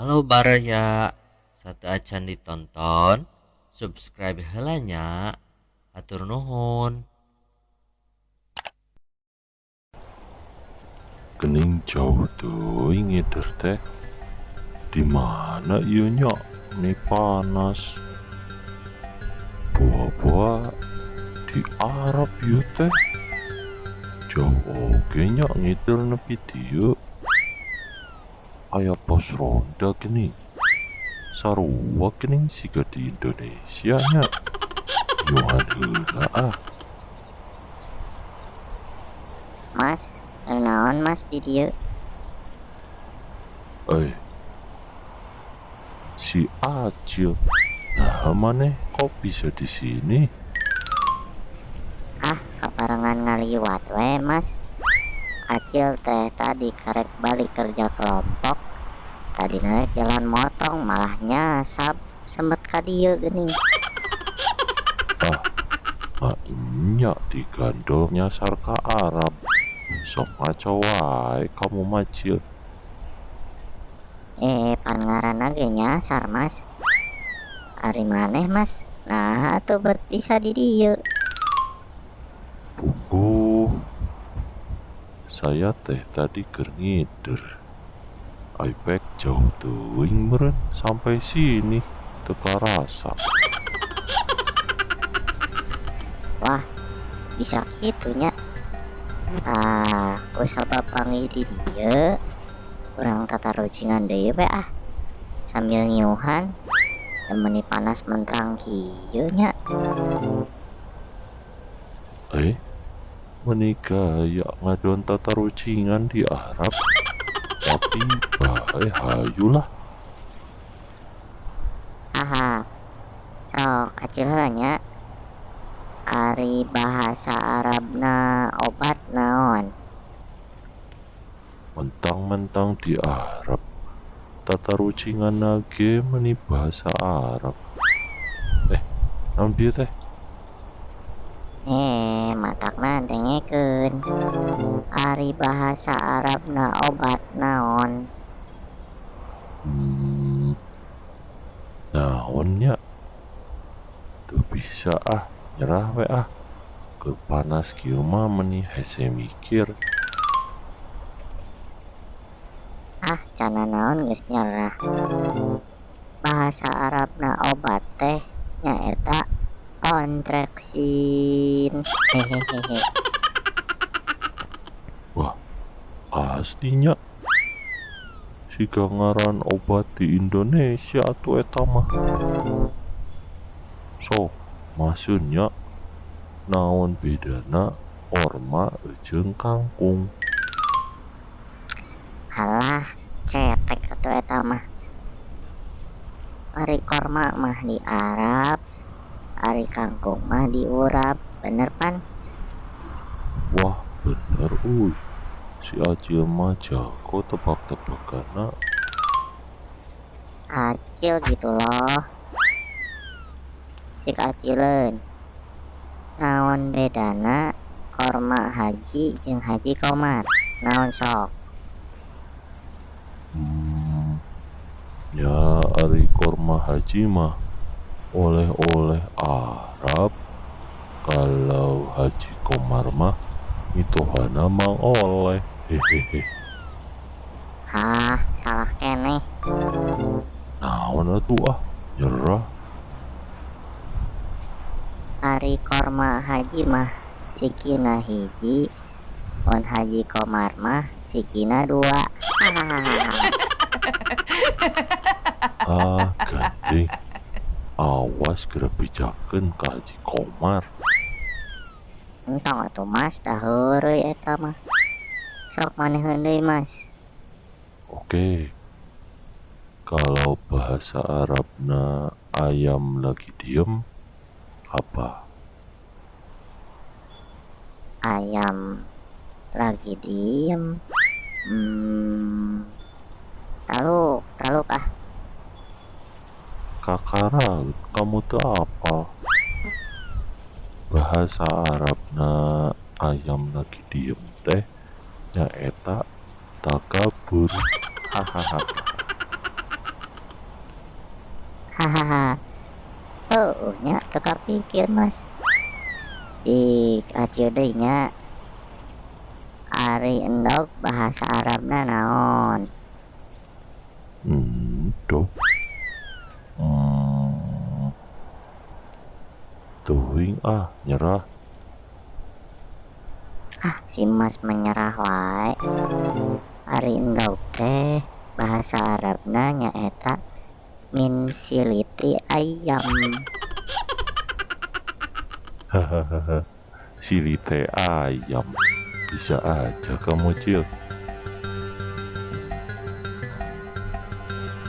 Halo baraya, sateuacan ditonton, subscribe heula nya, hatur nuhun. Gening jauh teuing ngider teh. Di mana ieu nya meni panas. Boa-boa di Arab ieu teh. Jauh oge nya ngider nepi dieu. Aya pos ronda geuning. Sarua geuning siga di Indonesia nya. Nyuhan heula ah. Mas, naon Mas di dieu? Eh. Si Acil. Nah, maneh kok bisa di sini? Ah, kaparengan ngaliwat we, Mas. Acil teh tadi karek balik kerja kelompok. Tadi rek jalan motong malah nyasab sempet ka dieu geuning. Ah, maenya digandol nyasar ka Arab. Sok ngaco wae kamu mah, Cil. Eh, pan ngaranna ge nyasar, Mas. Ari maneh, Mas? Nah, atuh bet bisa di dieu. Puguh. Saya teh tadi keur ngider. Ai pek jauh teuing meureun sampai sini teu karasa. Wah, bisa kitu nya. Tah, ku sabab panggih di dieu, urang tatarucingan deui we ah. Sambil ngiuhan, da meuni panas mentrang kieu nya. Eh, meuni gaya ngadon tatarucingan di Arab. Tapi bae hayu lah. Haha. Sok Acil heula nya. Ari bahasa Arabna obat naon? Mentang-mentang di Arab, tatarucinganna ge meuni bahasa Arab. Eh, naon bieu teh? Eh, matakna dengekeun. Ari bahasa Arabna obat naon? Naon nya? Teu bisa ah, nyerah we ah. Keur panas kieu mah meuni hese mikir. Ah, cana naon geus nyerah. Bahasa Arabna obat teh nyaeta kontreksin. Hehehehe. Wah, aslinya. Siga ngaran obat di Indonesia atuh eta mah. Sok, maseun nya. Naon bedana korma jeung kangkung? Alah, cetek atuh eta mah. Ari korma mah di Arab, ari kangkung mah diurap, bener pan? Wah, bener euy. Si Acil mah jago tebak-tebakanna. Acil gitu loh. Cik Acileun. Naon bedana korma haji jeung haji komar? Naon sok? Ya ari korma haji mah oleh-oleh Arab. Kalau haji komar mah mitohana mang oleh. Hehehe. Hah, salah keneh. Naon atuh ah, nyerah. Ari korma haji mah sikina hiji, mun haji komar mah sikina dua. Hahaha. Ah, gandeng. Awas geura bejakeun ka Haji Komar. Entong atuh Mas, da heureuy eta mah. Sok maneheun deui Mas. Oke. Kalau bahasa Arabna ayam lagi diem apa? Ayam lagi diem. Taluk, taluk ah. Kakara kamu tuh apa? Bahasa Arabna ayam lagi diem teh nyaeta takabur. Hahaha. Hahaha. Heueuh nya teu kapikir Mas. Cik acil deui nya. Ari endog bahasa Arabna naon? Endog? Teuing ah, nyerah. Ah, si Mas menyerah wae. Ari endog teh bahasa Arabna nyaeta min siliti ayam. Hahaha, silite ayam. Bisa aja kamu, Cil.